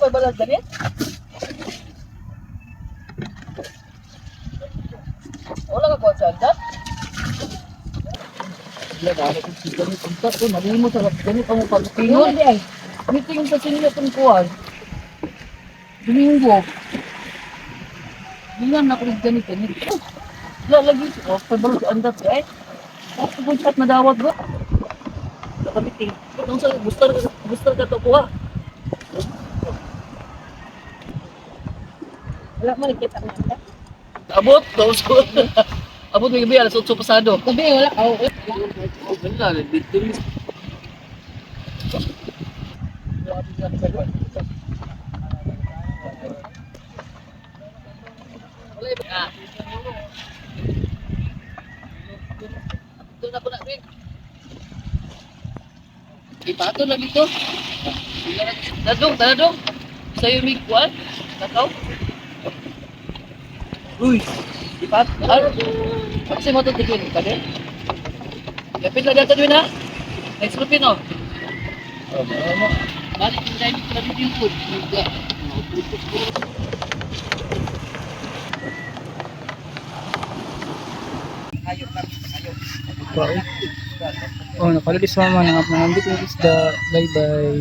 Wala pa balag ganit? Wala ka kuha sa andat? Ganit, ganit ang pagtingon. Meeting sa sinyo itong kuwan. Domingo. Bilang na ko rin ganit, ganit. Lalagi ko, pabalo sa andat eh. Ako kung chat madawat bro. Nakamiting. Nung sa booster, booster ka to kuha. Wala mo nakita na ka. Abot, tapos ko. Abot may gabi, alas 8 pasado. Gabi wala. Oh, wala. Oh, ganun na, dito. Doon ako na rin. Ipato lang dito. Dadong, dadong. Sa'yo may kuwan. Takaw. Uy. Ipat. Ano? Kasi mo ito tigil. Kade? Kapit lang dito din ha. Next group yun oh. Balik yung diving ko na din yung food. Oh, nakalagay sa mama nang nangambit ng isda. Bye bye.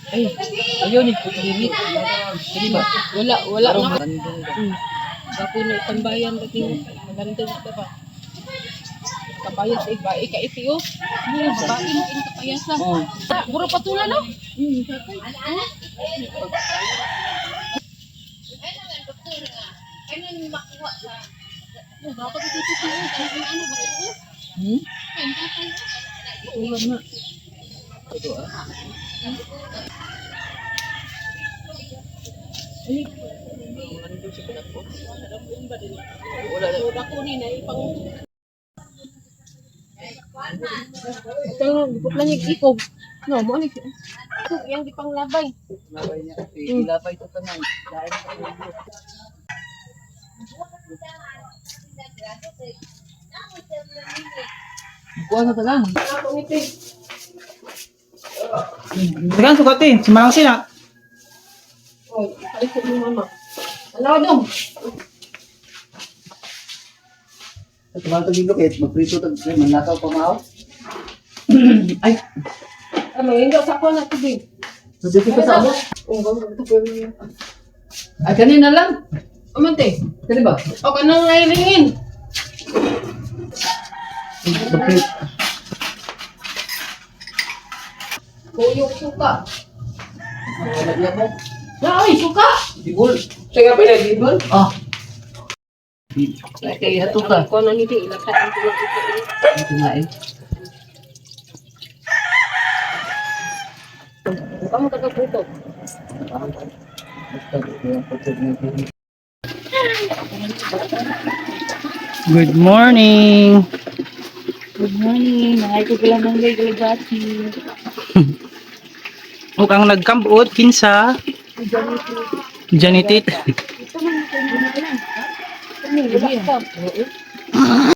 Ay, ayaw ni Kulilit. Dili ba? Wala, wala Parang na. bandong ba? Gapo na itambayan dati. Maganda ka ba? Kapayas ay bae ka iti oh. Babae mo kin kapayasa. Oh. Mura patula no? Hmm? Ulam na. Ito ah. Ay, nandun sa pinakbo. Wala na. Ito nga, gipot lang yung ikob. No, mo ni. Ito, yang di panglabay. Labay niya. Eh, ilabay ito tanan. Dahil sa ulo. Kuha na talang. Ako ngiti. Tagan sukat eh. Sumarang sila. Oh, ay ko ni mama. Ano dong? At tumatag dito kahit magprito tag manlakaw pa mao. Ay, Ano, hindi sa ko na tubig. so dito ka sa abot. Oh, gawin ko ito. Ay, kanina lang. Amante. Kani ba? O kanang ngairingin. Magprito. Kuyok suka. Wala mo. Na, ay, suka. Dibol. Sige pa na dibol. Ah. Kay hato ka. Ko na niti ilata ang tulog ito. Ito nga eh. Kamu taga prito. Good morning. Good morning. Nangay ko pala ng gay galagati. Ug ang nagkambuot kinsa? Janitit. Ito man ito. Wala ka.